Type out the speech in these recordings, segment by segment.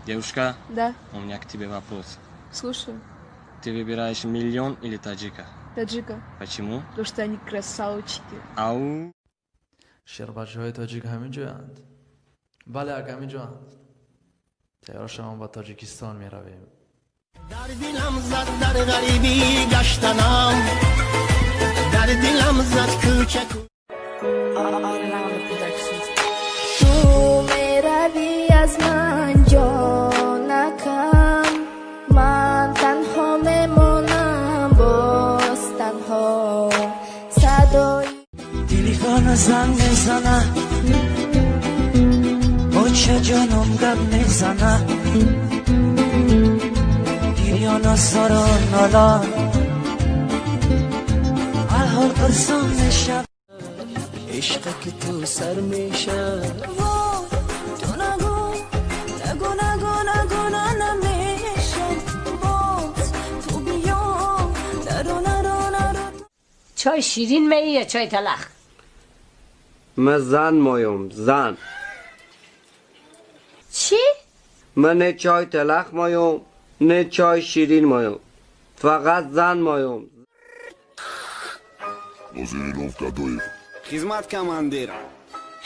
Девушка? Да. У меня к тебе вопрос. Слушаю. Ты выбираешь миллион или таджика? Таджика. Почему? Потому что они красавчики. Ау. Шербачаҳои тоҷик ҳамин ҷоянд. Бале, ак ҳамин ҷоянд. Тайёр шавам, ба Тоҷикистон меравем. Дар дилам зад дар ғарибӣ гаштанам, дар дилам зад кӯча. Ту меравӣ аз ман, ҷонакам, ман танҳо мемонам, боз танҳо садои Телефон занг мезана, оча ҷоном гап мезана, гирёна саро нола, ҳол пурсон мешав. Ишқа ки ту сар меша. Ту нагӯ, нагӯ, нагӯ, нагӯ, намешам боз, ту биё, наро, наро, наро. Чой ширин меи я чой талах? Ман зан моём, зан. Чӣ? Ман не чой талах моём, не чой ширин моём, фақат зан моём. Нозиринов Гадоев. Хизмат, командир.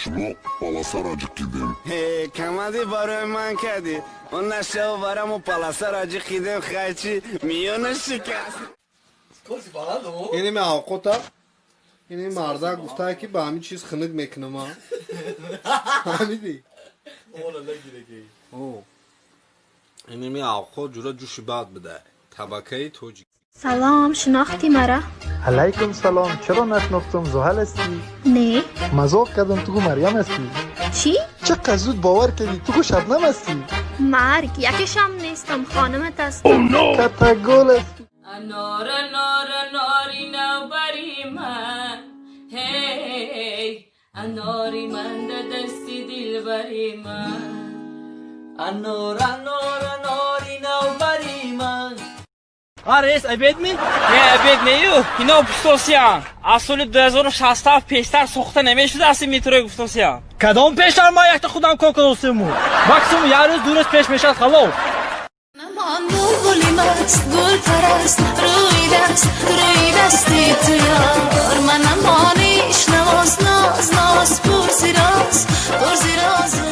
Шумо полосара ҷиқидем. Э, командир, барои ман кардӣ. Он нашав бараму полосара ҷиқидем, хайчи миёна шикаст. Иними авқота, ини мардак гуфтае, ки ба ҳамин чиз хунук мекунам. Фаҳмидӣ? Иними авқот ҷура ҷӯши бад буда, табакаи тоҷик. Салом, шинохтӣ мара? Алайкум салом, чаро нашинохтам, Зуҳал ҳастӣ? Не. Мазоқ кардам, ту Марьям ҳастӣ. Чӣ? Чӣ қадр зуд бовар кардӣ, ту Шабнам ҳастӣ. Марг, якешам нестам, хонумат ҳастам. Катагол ҳастӣ. Анор, анор, анори навбари ман, ҳей, анори ман да дасти дилбари ман. Анор, анор, анори навбари ман. А, рейс обед ми? Не, обед нею. Ино гуфтосиям. Аз соли 2067 пештар сохта намешудааст ин метрои, гуфтосиям. Кадом пештар? Ман якта худам кор кардосему. Максимум як рӯз, 2 рӯз пеш мешавад, халос. Ман булбули маст, гулпараст, рӯи даст, рӯи дасти ту ёр манам, ониш навоз, ноз, ноз, пурзи роз, пурзи розу.